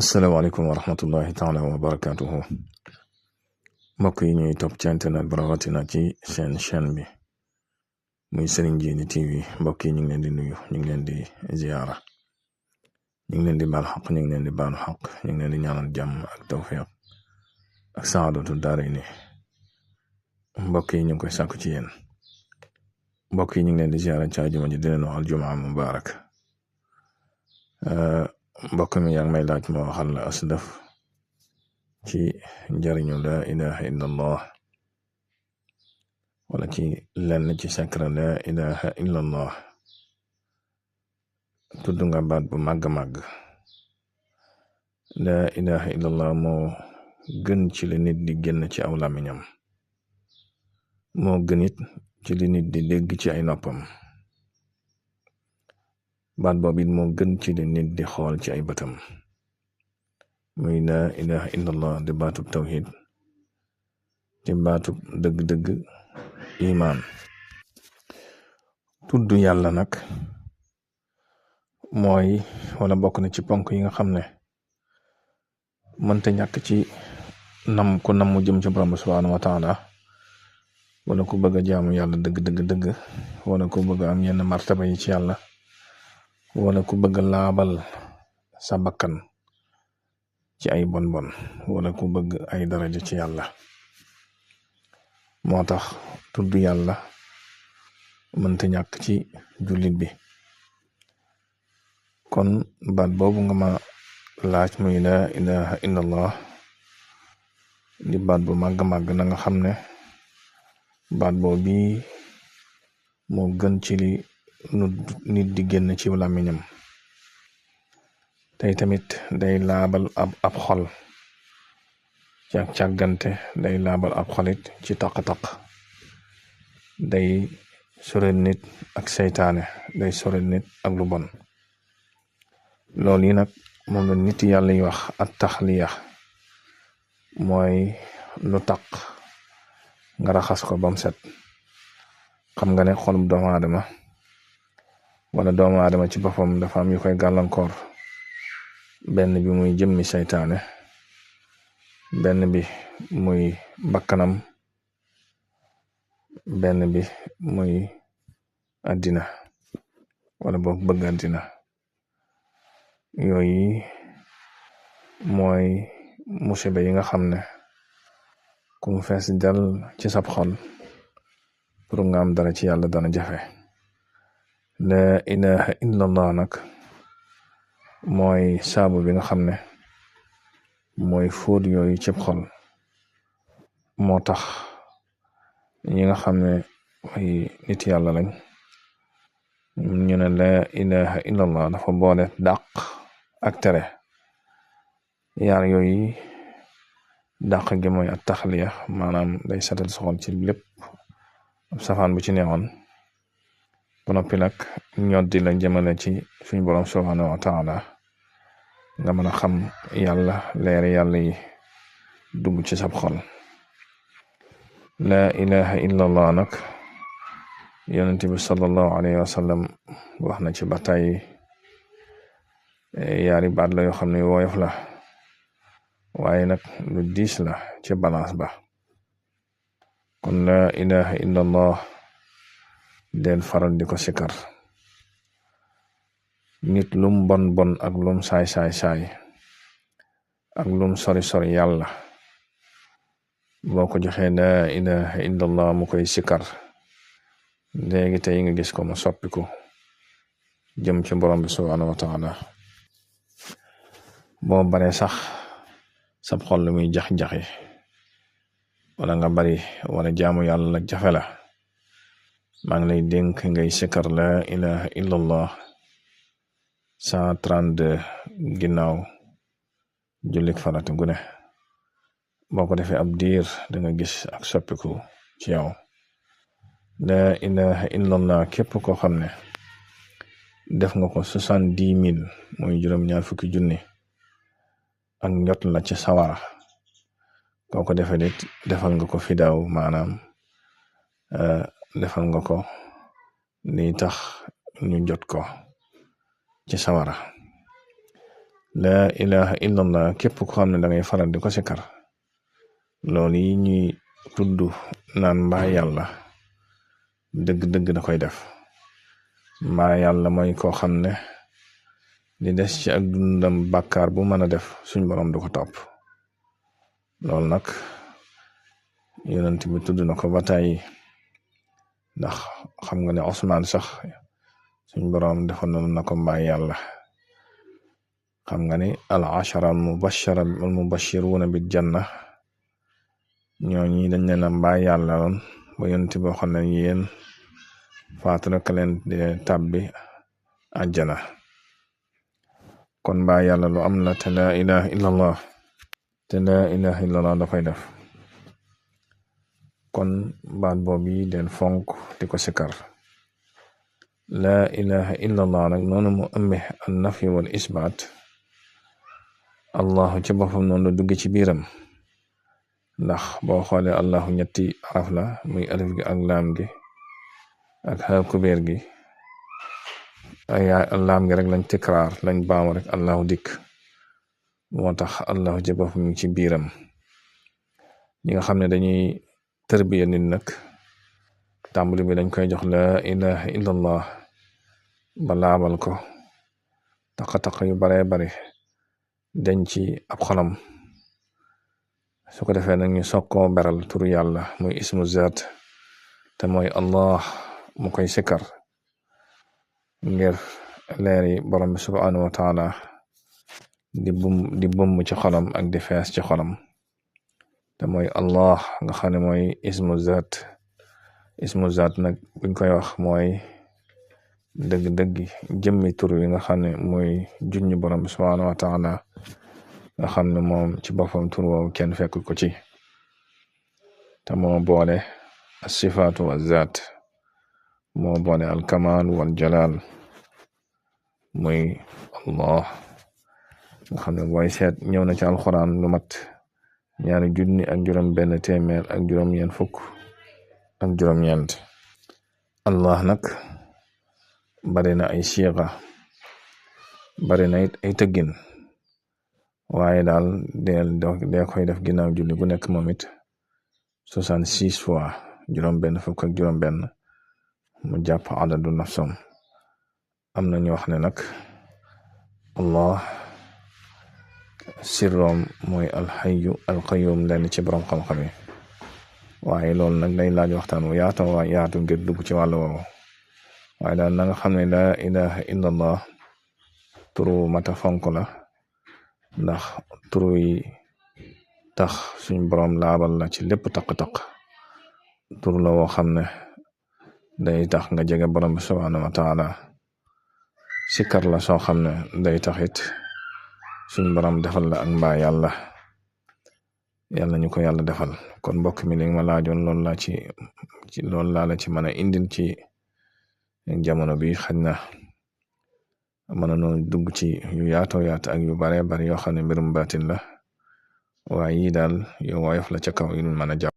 asalaamaaleykum wa rahmatullahi taala wa barakaatuhu mbokk yi ñuy topp ci internet bi rawatina ci seen chaîne bi muy Serigne Djily TV mbokk yi ñu ngi leen di nuyu ñu ngi leen di ziyaara ñu ngi leen di baal xaq ñu ngi leen di baalu xaq ñu ngi leen di ñaanal jàmm ak tawfiq ak saadatu daarayni mbokk yi ñu ngi koy sàkku ci yéen mbokk yi ñu ngi leen di ziyaara ci àjjuma ji di leen wax aljumaa mubaarak mbokk mi yaa ngi may laaj ma waxal la asdaf ci njariñu la ilaha illallah wala ci lenn ci secret la ilaha illallah tudd nga baat bu màgg-màgg la ilaha illallah moo gën ci li nit di génn ci aw làmmiñam moo gën it ci li nit di dégg ci ay noppam baat boobu it moo gën ci li nit di xool ci ay bëtam muy la ilaha illallah di baatub tawhid di baatub dëgg-dëgg imaan tudd yàlla nag mooy wala bokk na ci ponk yi nga xam ne mënta ñàkk ci ku nam mu jëm ci borom subhanahu wa taala wala ku bëgg a jaamu yàlla dëgg wala ku bëgg am yenn martaba yi ci yàlla wala ku bëgg laabal sa bakkan ci ay bon wala ku bëgg ay daraja ci yàlla moo tax tudd yàlla mënta ñàkk ci jullit bi kon baat boobu nga ma laaj muy la ilaha illallah di baat bu màgg-màgg na nga xam ne baat boobu moo gën ci li nit di génn ci làmmiñam tey tamit day laabal ab xol ci ak càggante day laabal ab xolit ci taq-taq day sorel nit ak seytaane day sorel nit ak lu bon loolu yi nag moom la nit yàlla yi wax at taxliya mooy lu taq nga raxas ko bam set xam nga ne xolub doomu aadama wala doomu aadama ci boppam dafa am yu koy gàllankoor benn bi muy jëmmi seytaane benn bi muy bakkanam benn bi muy àddina wala boog bëgg àddina yooyu mooy musiba yi nga xam ne ku mu fees dal ci sab xol pour nga am dara ci yàlla dana jafe la ilaha illallah nag mooy saabu bi nga xam ne mooy fóot yooyu cib xol moo tax ñi nga xam ne ay nit yàlla lañ ñu ne la ilaha illallah dafa boole dàq ak tere yaar yooyu dàq gi mooy at taxliya maanaam day satal sa xol ci lépp ab safaan bu ci neexoon ba noppi nag ñoddi la jëmale ci suñu borom subhanahu wa taala nga mën a xam yàlla leeri yàlla yi dugg ci sab xol la ilaha illallah nag yonent bi sallallahu alayhi wa sallam wax na ci bataay yaari baat la yoo xam ne woyof la waaye nag lu diis la ci balance ba kon la ilaha illallah del faral di ko sikar nit lum bon ak lum saay ak lum sori yàlla boo ko joxee la ilaha illallah mu koy sikar léegi tey nga gis ko mu soppiku jëm ci borom bi subhanahu wa taala boo baree sax sab xol lu muy jax-jaxi wala nga bari wala jaamu yàlla jafe la maa ngi lay dénk ngay sikar la ilaha illallah 132 ginnaaw jullik farata gune boo ko defee ab diir da nga gis ak soppiku ci yow la ilaha illallah képp koo xam ne def nga ko 70,000 mooy juróom-ñaar fukki junni ak njot la ci sawara boo ko defee nit defal nga ko fidaaw maanaam defal nga ko lii tax ñu jot ko ci sawara laa ilaha illallah képp ko xam ne da ngay faral di ko sikar loolu yi ñuy tudd naan mbaa yàlla dëgg-dëgg da koy def. mbaa yàlla mooy koo xam ne di des ci ak dundam bàkkaar bu mën a def suñ borom du ko topp. loolu nag yonent bi tudd na ko ba tàyyi ndax xam nga ne Usmaan sax suñ borom defoon na ko mbaa yàlla. xam nga ni al ashara al mubashiruna bil janna ñooñi dañ leen a mbaa yàlla loon ba yonent boo xam ne yéen faatu rek leen di tàbbi àjjana. kon mbaa yàlla lu am la te laa ilaha illallah da koy def. kon baat boobu yi den fonk di ko sikar. laa ilaha illallah nag noonu mu ëmbe an nafi wal isbaat allahu ci boppam noonu la dugg ci biiram ndax boo xoolee allahu ñetti araf la muy alif gi ak laam gi ak xaa kubeer gi ay laam gi rek lañ tikraar lañ baamu rek allahu dikk moo tax allahu ci boppam mi ci biiram. ñi nga xam ne dañuy tërbiya nit nag tàmbali bi dañ koy jox laa ilaha illallah ba laabal ko taqa-taqa yu baree bari dañ ci ab xolam su ko defee nag ñu sokkoo beral turu yàlla muy ismu zaat te mooy allah mu koy sikkar ngir leer yi borom bi subhanahu wa taala di bum ci xolam ak di fees ci xolam te mooy allah nga xam ne mooy ismu zaat nag buñ koy wax mooy dëgg-dëgg jëmmi tur yi nga xam ne mooy junñu borom bi subhanahu wa taala nga xam ne moom ci boppam tur woowu kenn fekk ko ci te moo boole as-sifaatu wa zaat moo boole al-kamaal wal jalaal muy allah nga xam ne booy seet ñëw na ci alxuraan lu mat 2,600 ak juróom-ñeent fukk ak juróom-ñeent. allah nag bari na ay siixa bari na it ay tëggin waaye daal dee koy def ginnaaw julli gu nekk moom it 66 fois juróom-benn fukk ak juróom-benn mu jàpp adadu nafsom. am na ñu wax ne nag allah sirroom mooy alxayu alqayum lenn ci borom xam-xam yi waaye loolu nag day laaj waxtaan wu yaatu ngir dugg ci wàll woowu. waaye daal na nga xam ne laa ilaha illallah turu mata fonk la ndax turu yi tax suñ borom laabal la ci lépp taq-taq. turu la woo xam ne day tax nga jege borom bi subhanahu wa taala. sikkar la soo xam ne day taxit suñ borom defal la ak mbaa yàlla ñu ko yàlla defal. kon mbokk mi li ma laajoon loolu laa la ci mën a indil ci jamono bi xaj na mën na dugg ci yu yaatoo yaat ak yu bare bari yoo xam ne mbirum baatin la waaye yii daal yow woyof la ca kaw yu mën a jàpp